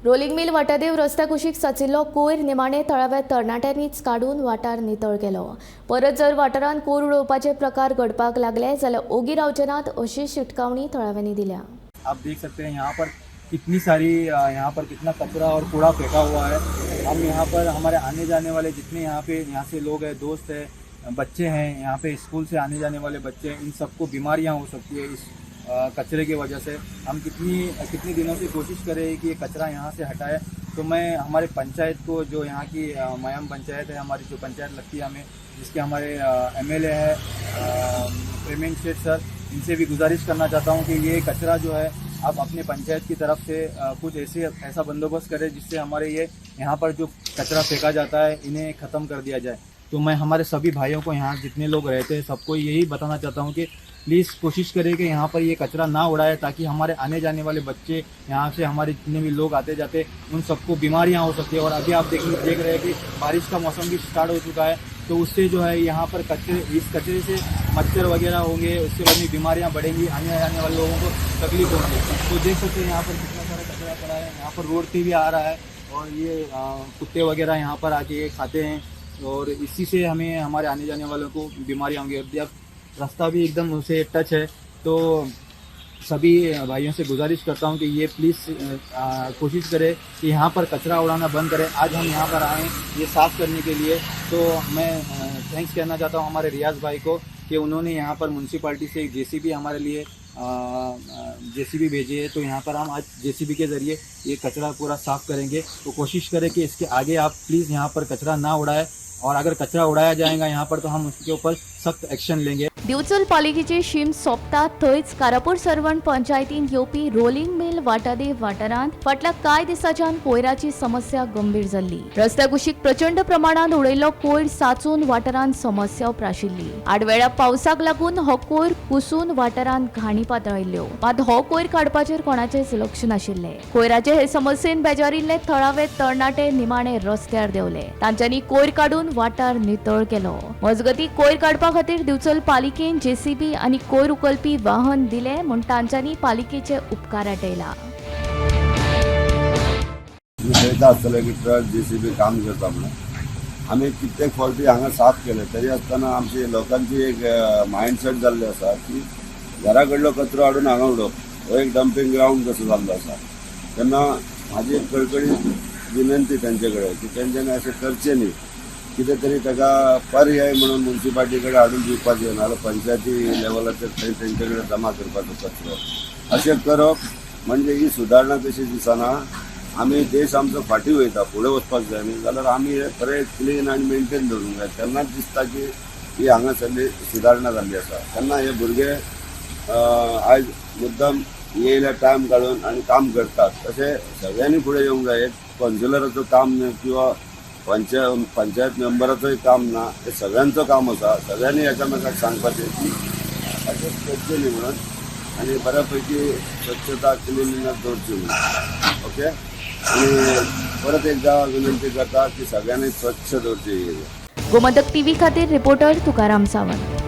Rolling mill वाटादेव रस्त्या कुशीक साचिल्लो कोयर निमाणे थळाव्या तरणाट्यांनीच काडून वाठार नितळ केलो. परत जर वाठारांत कोयर उडोवपाचे प्रकार घडपाक लागले जाल्यार ओगी रावचे नात अशी शिटकावणी थळाव्यांनी दिल्या. आप देख सकते हैं यहाँ पर कितनी सारी यहाँ पर कितना कचरा और कूड़ा फेंका हुआ है. हम यहाँ पर हमारे आने जाने वाले जितने यहाँ पे यहाँ से लोग हैं, दोस्त हैं, बच्चे हैं, यहाँ पे स्कूल से आने जाने वाले बच्चे हैं, इन सबको बीमारियाँ हो सकती है इस कचरे की वजह से. हम कितनी कितनी दिनों से कोशिश कर रहे हैं कि ये कचरा यहाँ से हटाए. तो मैं हमारे पंचायत को, जो यहाँ की मयाम पंचायत है, हमारी जो पंचायत लगती है हमें, जिसके हमारे एमएलए है प्रेमेंद्र शेठ सर, इनसे भी गुजारिश करना चाहता हूँ कि ये कचरा जो है आप अपने पंचायत की तरफ से कुछ ऐसे ऐसा बंदोबस्त करें जिससे हमारे ये यहाँ पर जो कचरा फेंका जाता है, इन्हें ख़त्म कर दिया जाए. तो मैं हमारे सभी भाइयों को, यहाँ जितने लोग रहते हैं, सबको यही बताना चाहता हूँ कि प्लीज़ कोशिश करें कि यहाँ पर ये कचरा ना उड़ाए, ताकि हमारे आने जाने वाले बच्चे, यहाँ से हमारे जितने भी लोग आते जाते, उन सबको बीमारियाँ हो सकती है. और अभी आप देख देख रहे हैं कि बारिश का मौसम भी स्टार्ट हो चुका है, तो उससे जो है यहाँ पर कचरे, इस कचरे से मच्छर वगैरह होंगे, उसके बाद में बीमारियाँ बढ़ेंगी, आने जाने वाले लोगों को तकलीफ होगी. तो देख सकते हैं यहाँ पर कितना सारा कचरा पड़ा है. यहाँ पर रोड पे भी आ रहा है और ये कुत्ते वगैरह यहाँ पर आके ये खाते हैं और इसी से हमें, हमारे आने जाने वालों को बीमारियाँ होंगी. अब रास्ता भी एकदम उसे टच है, तो सभी भाइयों से गुजारिश करता हूँ कि ये प्लीज़ कोशिश करें कि यहाँ पर कचरा उड़ाना बंद करें. आज हम यहाँ पर आए ये साफ़ करने के लिए, तो मैं thanks कहना चाहता हूँ हमारे रियाज भाई को कि उन्होंने यहाँ पर म्यूनसिपाल्टी से एक जेसीबी हमारे लिए, जेसीबी भेजी है. तो यहाँ पर हम आज जेसीबी के ज़रिए ये कचरा पूरा साफ़ करेंगे. तो कोशिश करें कि इसके आगे आप प्लीज़ यहाँ पर कचरा ना उड़ाए और अगर कचरा उड़ाया जाएगा यहाँ पर तो हम उसके ऊपर सख्त एक्शन लेंगे. दिवचल पालिकेची शीम सोंपता थंयच कारापूर सर्वण पंचायतीन येवपी रोलिंग मिल वाटादेव वाठारांत फाटल्या कांय दिसांच्यान कोयराची समस्या गंभीर जाल्ली. रस्त्या कुशीक प्रचंड प्रमाणात उडयल्लो कोयर साचून वाठारांत समस्या उप्राशिल्ली. आडवेळ्या पावसाक लागून हो कोयर कुसून वाठारांत घाणी पातळिल्ल्यो. मात हो कोयर काडपाचेर कोणाचेच लक्ष नाशिल्लें. कोयराचे हे समस्येन बेजारिल्ले थळावे तरणाटे निमाणे रस्त्यार देंवले. तांच्यांनी कोयर काडून वाठार नितळ केलो. मजगती, कोयर काडपा खातीर दिवचल पालिकेन जेसीबी आनी कोयर उखलपी वाहन दिले म्हूण तांच्यांनी पालिकेचे उपकार आटयला. तुमी पळयता आसतले की ट्रक, जेसीबी काम करता म्हणून. आमी कित्येक फावटी हांगा साफ केले, तरी आसतना आमची लोकांची एक मायंडसेट जाल्ली आसा की घरा कडलो कचरो हाडून हांगा उडोवप. हो एक डंपींग ग्रावंड कसो जाल्लो आसा. तेन्ना म्हाजी एक कळकळी विनंती तेंचे कडेन की तेंच्यांनी अशें करचें न्ही. कितें तरी ताका पर्याय म्हणून मुन्सिपाल्टी कडेन हाडून दिवपाचें, नाजाल्यार पंचायती लेवलाचेर थंय तेंचे कडेन जमा करपाचो कचरो. अशें करप म्हणजे ही सुदारणा तशी दिसना. आमी देश आमचो फाटीं वयता. फुडें वचपाक जाय न्ही जाल्यार आमी हे बरें क्लीन आनी मेंटेन दवरूंक जाय. तेन्नाच दिसता की ही हांगासरली सुदारणा जाल्ली आसा. तेन्ना हे भुरगे आयज मुद्दम येयले टायम काडून आनी काम करतात. तशें सगळ्यांनी फुडें येवंक जाय. एक कावन्सिलराचो काम न्हय किंवा पंचायत मेंबराचोय काम ना, हे सगळ्यांचो काम आसा. सगळ्यांनी एकामेकाक सांगपाचें की अशें करचें न्ही म्हणून आनी बऱ्या पैकी स्वच्छता, क्लिनलीनस दवरची म्हणून. ओके, आनी परत एकदा विनंती करता की सगळ्यांनी स्वच्छ दवरची एरिया. गोमंतक टीव्ही खातीर रिपोर्टर तुकाराम सावंत.